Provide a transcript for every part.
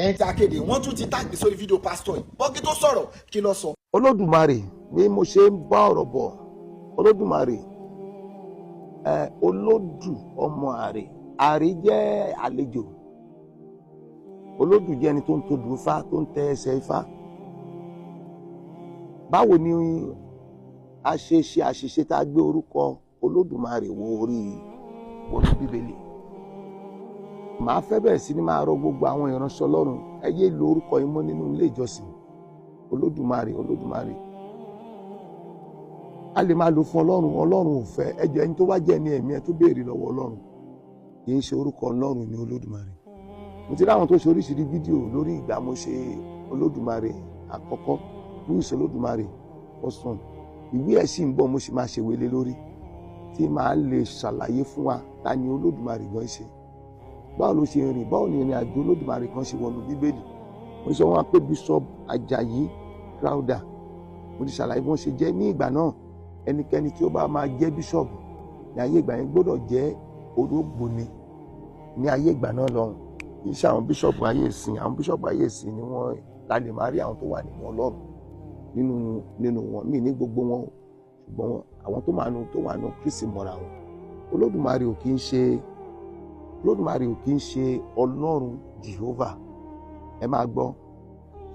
Ẹ̀yin tí a kéde, wọ́n tún ti tag sórí fídíò pásítọ̀ yìí. Bọ́kí tó sọ̀rọ̀, kí ló sọ? Olódùmarè, bí mo ṣe ń bá ọ̀rọ̀ bọ̀, Olódùmarè ẹ, olódù ọmọ àrè, àrè jẹ́ àlejò. Olódù jẹ́ ẹni tó ń todù ifá, tó ń tẹ ẹsẹ̀ ifá. Báwo ni a ṣe ṣe àṣìṣe tá a gbé orúkọ Olódùmarè wọ orí wọnú Bíbélì? Màá fẹ́ bẹ̀rẹ̀ sí ni máa rọ gbogbo àwọn ìránṣẹ́ Ọlọ́run, ẹ yé lo orúkọ yìí mọ́ nínú ilé ìjọsìn. Olódùmarè, Olódùmarè, a lè máa lò fún Ọlọ́run, Ọlọ́run ò fẹ́. Ẹ jọ̀ọ́, ẹni tó bá jẹ́ ní ẹ̀mí ẹ tó béèrè lọ́wọ́ Ọlọ́run, kì í ṣe orúkọ Ọlọ́run ní Olódùmarè. Mo ti rí àwọn tó ṣe oríṣiríṣi fídíò lórí ìgbà mo ṣe Olódùmarè àkọ́kọ́, louis Olódùmarè ọ̀sán. Ìwé ẹ̀ sì ń bọ̀, mo sì máa ṣèwé lé lórí tí màá lè ṣàlàyé fún wa ta ni Olódùmarè gan ṣe, báwo ló ṣe rìn, báwo ni ìrìn àjò Olódùmarè kan ṣe wọnú Bíbélì. Mo sọ wọn pé Bishop Ajayi Crowther, mo ti ṣàlàyé bí wọ́n ṣe jẹ́ ní ìgbà náà. Ẹnikẹ́ni tí ó bá máa jẹ́ bíṣọ̀bù ní ayé ìgbà yẹn gbọ́dọ̀ jẹ́ olóògbóni ní ayé ìgbà náà lọ́hùn. Kì í ṣe àwọn bíṣọ̀bù ayé ìsìn. Àwọn bíṣọ̀bù ayé ìsìn ni wọ́n la lè máa rí àwọn tó wà nínú Ọlọ́run nínú wọn míì ní gbogbo wọn o, ṣùgbọ́n àwọn tó máa nu tó wà nù Kristi mọ́ra wọn. Olódùmarè ò kì í ṣe, Olódùmarè ò kì í ṣe Ọlọ́run Jehovah. Ẹ máa gbọ́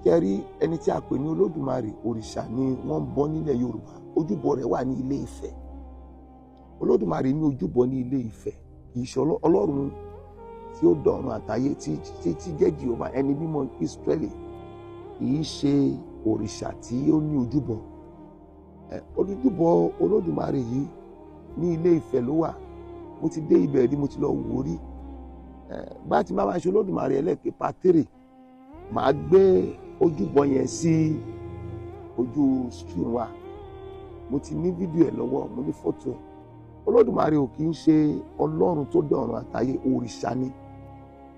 kẹrí, ẹni tí a pè ní Olódùmarè, òrìṣà ni wọ́n ń bọ nílẹ̀ Yorùbá. Ojúbọ rẹ̀ wà ní Ilé Ifẹ̀. Olódùmarè ní ojúbọ ní Ilé Ifẹ̀. Kì í ṣe Ọlọ́run tí ó dọ̀run àtayé, tí jẹ́ Jehovah, ẹni mímọ́ Ísírẹ́lì. Kì í ṣe òrìṣà tí ó ní ojúbọ. Ojúbọ Olódùmarè yìí ní Ilé Ifẹ̀ ló wà. Mo ti dé ibẹ̀ rí, mo ti lọ wò ó rí. Bá ti máa ṣe Olódùmarè ẹlẹ́kẹ̀ẹ́ part 3, màá gbé ojúbọ yẹn sí ojú screen wa. Mo ti ní fídíò ẹ̀ lọ́wọ́, mo ní fọ́tò ẹ̀. Olódùmarè ò kì í ṣe Ọlọ́run tó dọ̀run àtayé, òrìṣà ni.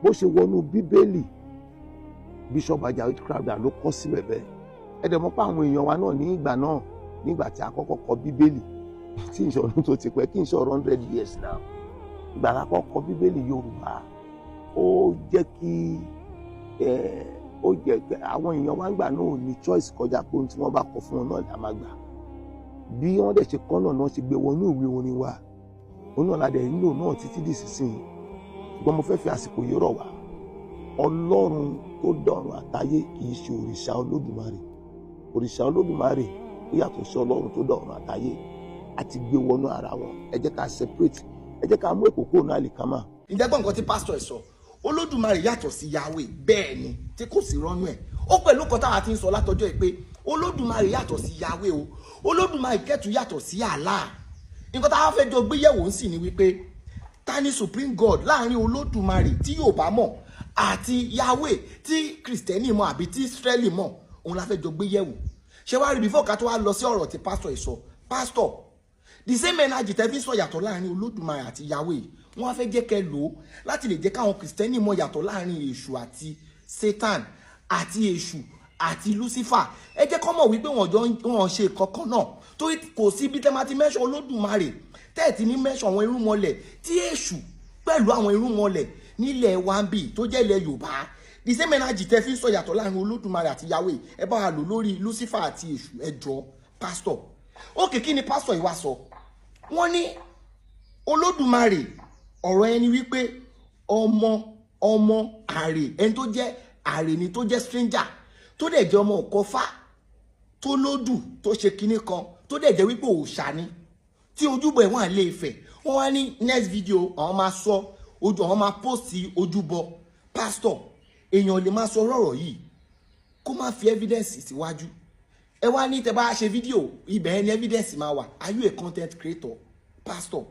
Bó ṣe wọnú Bíbélì, Bishop Ajayi Crowther ló kọ síbẹ̀ bẹ́ẹ̀. Ẹ dẹ̀ mọ̀ pé àwọn èèyàn wa náà ní ìgbà náà, nígbà tí a kọ́kọ́ kọ Bíbélì, tí ìṣọ̀run tó ti pẹ́, kí n ṣọ̀rọ̀ 100 years now, ìgbà tá a kọ́kọ́ kọ Bíbélì Yorùbá, ó jẹ́ kí ẹ ó jẹ́ pé àwọn èèyàn wa ń gbà náà ò ní choice kọjá pé ohun tí wọ́n bá kọ fún wọn náà là máa gbà. Bí wọ́n dẹ̀ ṣe kọ́ náà náà ṣe gbé wọnú ìwé orin wa, òun náà la dẹ̀ nílò náà títí di sísìn. Ṣùgbọ́n mo fẹ́ fi àsìkò yìí rọ̀ wá, Ọlọ́run tó dọ̀run àtayé kì í ṣe òrìṣà Olódùmarè. Òrìṣà Olódùmarè ó yàtọ̀ sí Ọlọ́run tó dọ̀run àtayé. Àti gbé wọnú ara wọn. Ẹ jẹ́ ká separate, ẹ jẹ́ ká mú èpò kúrò náà àlìkámà. Ǹjẹ́ gbọ́n nǹkan tí pásítọ̀ ẹ̀ sọ? Olódùmarè yàtọ̀ sí Yahweh. Bẹ́ẹ̀ ni, tí kò sí rọ́nú ẹ̀, ó pẹ̀lú kan táwa ti ń sọ látọjọ́ ẹ̀ pé Olódùmarè yàtọ̀ sí Yahweh o. Olódùmarè kẹ́tù yàtọ̀ sí Allah. Nǹkan táwa fẹ́ jọ gbéyẹ̀wò ń sì ni wípé, ta ni supreme god láàrin Olódùmarè tí Yorùbá mọ̀ àti Yahweh tí Kristẹni mọ̀ àbí tí Israẹli mọ̀? Òun la fẹ́ jọ gbéyẹ̀wò. Ṣé wàá rí, before ká tó wá lọ sí ọ̀rọ̀ tí pásítọ̀ ẹ̀ sọ, pásítọ̀, the same energy tẹ́ fi sọ yàtọ̀ láàrin Olódùmarè àti Yahweh, wọ́n á fẹ́ jẹ́ kẹ́ lò ó láti lè jẹ́ káwọn Kristẹni mọ̀ yàtọ̀ láàrin Èṣù àti Satan àti Èṣù àti Lucifer. Ẹ jẹ́ kọ́ mọ̀ wípé wọ́n jọ wọ́n ṣe kankan náà, torí kò sí bí tẹ́ máa ti mention Olódùmarè tẹ́ẹ̀tì ní mention àwọn irúnmọlẹ̀ tí Èṣù pẹ̀lú àwọn irúnmọlẹ̀ nílẹ̀ wa ń bì tó jẹ́ ilẹ̀ Yorùbá. The same energy tẹ́ fi ń sọ yàtọ̀ láàrin Olódùmarè àti Yahweh, ẹ bá wa lò lórí Lucifer àti Èṣù. Ẹ jọ, pásítọ̀. Ókè, kí ni pásítọ̀ yìí wá sọ? Wọ́n ní Olódùmarè, ọ̀rọ̀ ẹni wípé ọmọ àrè, ẹni tó jẹ́ àrè ni, tó jẹ́ stranger, tó dẹ̀ jẹ́ ọmọ òkọfà, tó lódù, tó ṣe kinní kan, tó dẹ̀ jẹ́ wípé òòṣà ni, tí ojúbọ ẹ̀ wọ́n lè fẹ̀. Wọ́n wá ní next video, àwọn máa sọ ojú, àwọn máa post ojúbọ. Pastor, èèyàn lè máa sọ ọ̀rọ̀ yìí kó má fi evidence síwájú. Ẹ wá ní tẹ bá ṣe fídíò, ibẹ̀ ní evidence máa wà. Are you a content creator, pastor?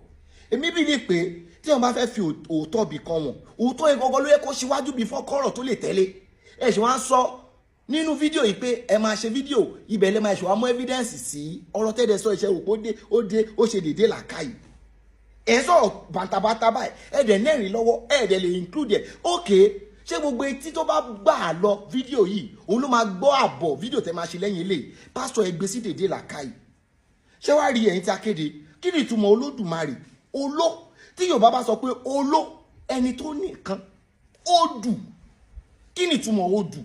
Èmi bí ní pé tí wọn bá fẹ́ fi òótọ́ bì kan wọ̀n, òótọ́ yẹn gangan ló yẹ kó ṣíwájú before kọ́rọ̀ tó lè tẹ̀lé. Ẹ ṣe wá ń sọ nínú fídíò yìí pé ẹ máa ṣe fídíò, ibẹ̀ lè máa ṣe wá mú evidence sí ọ̀rọ̀ tẹ́lẹ̀ sọ. Ìṣe òpó dé, ó dé, ó ṣe dédé làákàyè. Ẹ sọ̀rọ̀ bàǹtàbàǹtà báyìí, ẹ dẹ̀ nẹ́rìn lọ́wọ́, ẹ dẹ̀ lè include ẹ̀. Okay, ṣé gbogbo etí tó bá gbà lọ fídíò yìí, òun ló máa gbọ́ àbọ̀ fídíò tẹ́ máa ṣe lẹ́yìn eléyìí? Pásítọ̀, ẹ gbé sí dédé làákàyè. Ṣé wàá rí, ẹ̀yin tí a kéde, kí ni ìtumọ̀ Olódùmarè? Oló, tí Yorùbá bá sọ pé oló, ẹni tó ní nǹkan, odù. Kí ni ìtumọ̀ odù?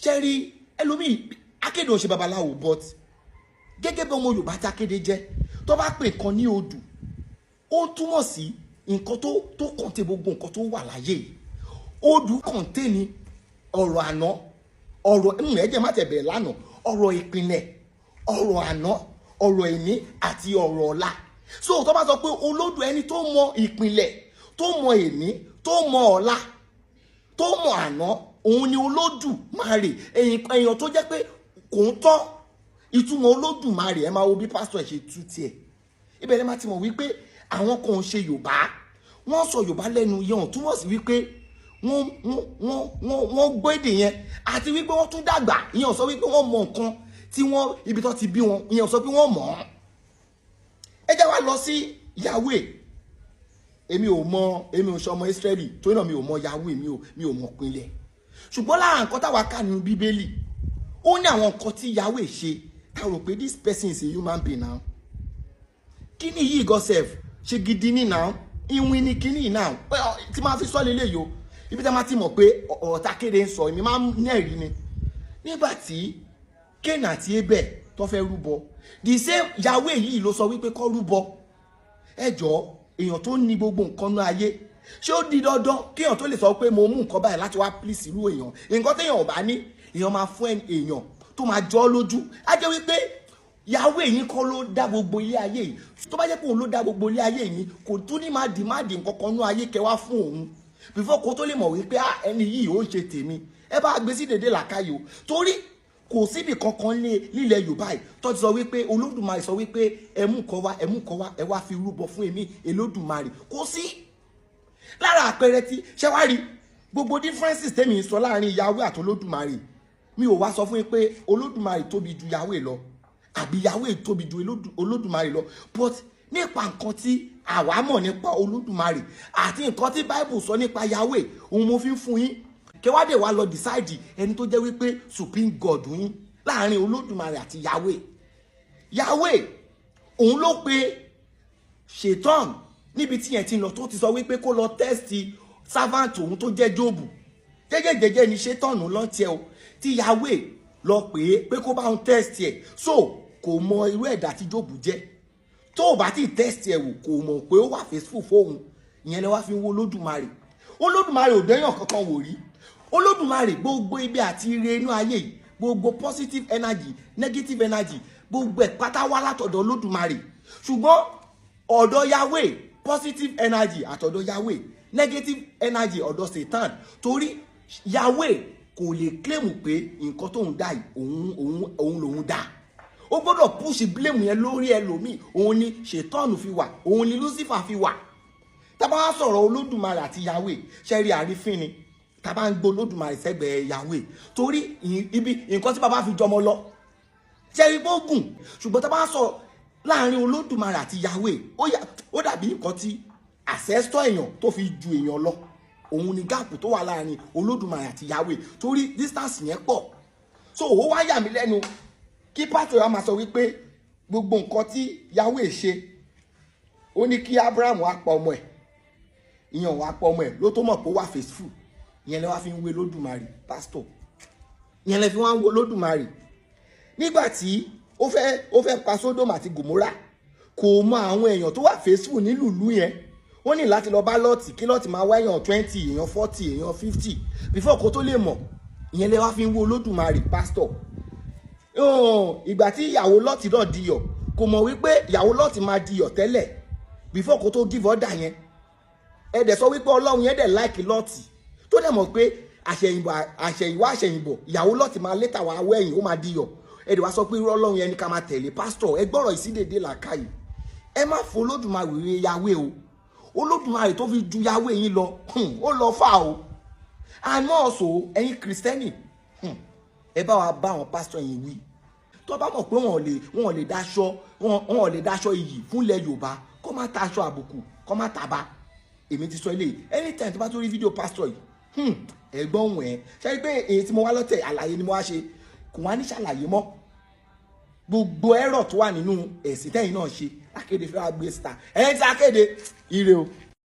Ṣe rí ẹlòmíì, Akéde ò ṣe babaláwo, but gẹ́gẹ́ bí ọmọ Yorùbá tí Akéde jẹ́, tó bá pè kan ní odù, ó túmọ̀ sí nǹkan tó kọ̀ǹté gbogbo nǹkan tó wà láyé yìí. Odù kọ̀ǹté ni ọ̀rọ̀ àná, ọ̀rọ̀ ẹ̀jẹ̀ má tẹ̀ bẹ̀rẹ̀ lánàá, ọ̀rọ̀ ìpìlẹ̀, ọ̀rọ̀ àná, ọ̀rọ̀ ìní àti ọ̀rọ̀ ọ̀la. So tó bá sọ pé olódù, ẹni tó mọ ìpìlẹ̀, tó mọ ìní, tó mọ ọ̀la, tó mọ àná, òun ni Olódùmarè. Èèyàn tó jẹ́ pé kò ń tọ́ ìtumọ̀ Olódùmarè. Ẹ máa wo bí pásítọ̀ ẹ̀ ṣe tú tiẹ̀, ibẹ̀ lẹ́ máa ti mọ̀ wípé àwọn kan ń ṣe Yorùbá. Wọ́n sọ Yorùbá lẹ́nu yẹn, túmọ̀ sí wípé wọ́n gbọ́ èdè yẹn àti wípé wọ́n tún dàgbà. Ìyẹn sọ wípé wọ́n mọ nǹkan tí wọ́n ibi tó ti bí wọn, ìyẹn sọ pé wọ́n mọ̀ ọ́n. Ẹ jẹ́ wá lọ sí Yahweh. Èmi ò mọ, èmi ò sọmọ Israẹli, torí náà mi ò mọ Yahweh, mi ò mọ pinlẹ̀. Ṣùgbọ́n lára nǹkan táwa kà nínú Bíbélì, ó ní àwọn nǹkan tí Yahweh ṣe tá a rò pé this person is a human being now. Kíní yìí God sef ṣe gidi ní now, ìwìn ní kíní now tí máa fi sọ lélẹ̀ yìí o. Ibi tí a máa ti mọ̀ pé ọ̀rọ̀ tá kéde ń sọ, èmi máa ń ní ẹ̀rí ni. Nígbà tí Cain àti Abel tó fẹ́ rúbọ, the same Yahweh yìí ló sọ wípé kó rúbọ. Ẹ jọ̀ọ́, èèyàn tó ní gbogbo nǹkan ní ayé, ṣé ó di dandan kéèyàn tó lè sọ pé mo mú nǹkan báyìí láti wá please irú èèyàn? Nǹkan téèyàn ò bá ní, èèyàn máa fún èèyàn tó máa jọ ọ́ lójú. Á jẹ́ wípé Yahweh yìí kọ́ ló dá gbogbo ilé ayé yìí. Tó bá jẹ́ pé òun ló dá gbogbo ilé ayé yìí, kò tún ní máa dì má dì nǹkan kan nú ayé kẹwàá fún òun before kó tó lè mọ̀ wípé ẹni yìí ó ń ṣe tèmi. Ẹ bá gbé sí dédé làákàyè o, torí kò síbi kankan lé nílẹ̀ Yorùbá yìí tó ti sọ wípé Olódùmarè sọ wípé ẹ mú nǹkan wá, ẹ mú nǹkan wá, ẹ wá fi rúbọ fún èmi Olódùmarè. Kò sí. Lára àpẹẹrẹ tí ṣé wá rí gbogbo differences tèmi ń sọ láàrin Yahweh àti Olódùmarè, mi ò wá sọ fún yín pé Olódùmarè tóbi ju Yahweh lọ àbí Yahweh tóbi ju Olódùmarè lọ, but nípa nǹkan tí àwa mọ̀ nípa Olódùmarè àti nǹkan tí Bible sọ nípa Yahweh, òun mo fi ń fún yín kẹwàá wá lọ decide ẹni tó jẹ́ wípé supreme God yín láàrin Olódùmarè àti Yahweh. Yahweh òun ló pe Ṣètọ́n níbi tí yẹn ti lọ, tó ti sọ wípé kó lọ test servant òun tó jẹ́ Jóòbù. Jẹ́jẹ́jẹ́jẹ́ ni Ṣètọ́nù lọ́n tiẹ̀ o, tí Yahweh lọ pè é pé kó bá òun test ẹ̀. So kò mọ irú ẹ̀dá tí Jóòbù jẹ́. Tó o bá ti test ẹ̀ wò, kò mọ̀ pé ó wà faithful fóun. Ìyẹn lẹ wá fi ń wo Olódùmarè. Olódùmarè ò dẹ́yàn kankan wò rí. Olódùmarè, gbogbo ibi àti ire inú ayé yìí, gbogbo positive energy, negative energy, gbogbo ẹ̀ pátá wá látọ̀dọ̀ Olódùmarè. Ṣùgbọ́n ọ̀dọ̀ Yahweh, positive energy àtọ̀dọ̀ Yahweh, negative energy ọ̀dọ̀ Satan, torí Yahweh kò lè claim pé nǹkan tóun dá yìí, òun lòun dá. Ó gbọ́dọ̀ push blame yẹn lórí ẹlòmíì. Òun ni ṣètọ́nù fi wà, òun ni Lucifer fi wà. Tá bá wá sọ̀rọ̀ Olódùmarè àti Yahweh, ṣe rí àrífín ni tá bá ń gbé Olódùmarè sẹ́gbẹ̀ẹ́ Yahweh, torí ibi nǹkan tí bàbá fi jọmọ lọ, ṣe rí bó gùn. Ṣùgbọ́n tá bá sọ láàrin Olódùmarè àti Yahweh, ó dàbí nǹkan tí ancestor èèyàn tó fi ju èèyàn lọ. Òun ni gap tó wà láàrin Olódùmarè àti Yahweh, torí distance yẹn pọ̀. So ó wá yà mí lẹ́nu kí pásítọ̀ wa máa sọ wípé gbogbo nǹkan tí Yahweh ṣe, ó ní kí Abraham wá pa ọmọ ẹ̀, ìyẹn wá pa ọmọ ẹ̀ ló tó mọ̀ pé ó wà faithful. Ìyẹn lè wá fi ń wé Lódùmarè, pásítọ̀. Ìyẹn lè fi wá ń wo Lódùmarè. Nígbà tí ó fẹ́ pa Sódòmù àti Gòmórà, kò mọ àwọn èèyàn tó wà faithful nílùú ìlú yẹn. Wọ́n ní láti lọ bá Lọ́ọ̀tì, kí Lọ́ọ̀tì máa wá èèyàn 20, èèyàn 40, èèyàn 50 before kó tó lè mọ̀. Ìyẹn lè wá fi ń wo Olódùmarè, pásítọ̀. Ìgbà tí ìyàwó Lọ́ọ̀tì náà diyọ̀, kò mọ̀ wípé ìyàwó Lọ́ọ̀tì máa diyọ̀ tẹ́lẹ̀ before kó tó give order yẹn. Ẹ dẹ̀ sọ wípé Ọlọ́run yẹn dẹ̀ like Lọ́ọ̀tì, tó dẹ̀ mọ̀ pé àṣẹ̀yìnbọ̀, àṣẹ̀yìnwá, àṣẹ̀yìnbọ̀, ìyàwó Lọ́ọ̀tì máa létà wá wẹ̀yìn, ó máa diyọ̀. Ẹ dẹ̀ wá sọ pé irú Ọlọ́run yẹn ni ká máa tẹ̀lé. Pásítọ̀, ẹ gbọ́rọ̀ ìsídèdè làákàyè. Ẹ má fo Olódùmarè wé Yahweh o. Olódùmarè tó fi ju Yahweh yín lọ, ó lọ fà o. Àmọ́ ọ̀sọ̀ ẹ̀yin Kìrìsìtẹ́nì, ẹ bá wa bá àwọn pásítọ̀ yìí wí. Tó bá mọ̀ pé wọn ò lè dáṣọ iyì fúnlẹ̀ Yorùbá, kó má ta aṣọ àbùkù, kó má tàbá. Èmi ti sọ eléyìí. Anytime tó bá tó rí fídíò pásítọ̀ yìí, ẹ̀gbọ́n òun ẹ̀ ṣe é pé èyí tí mo wá lọ́tẹ̀, àlàyé ni mo wá ṣe, kò wá ní ṣàlàyé mọ́. Gbogbo ẹ̀rọ tó wà nínú ẹ̀sìn tẹ́yìn náà ṣe, Akéde fẹ́ wá gbé síta. Ẹ̀yin tí Akéde, ire o.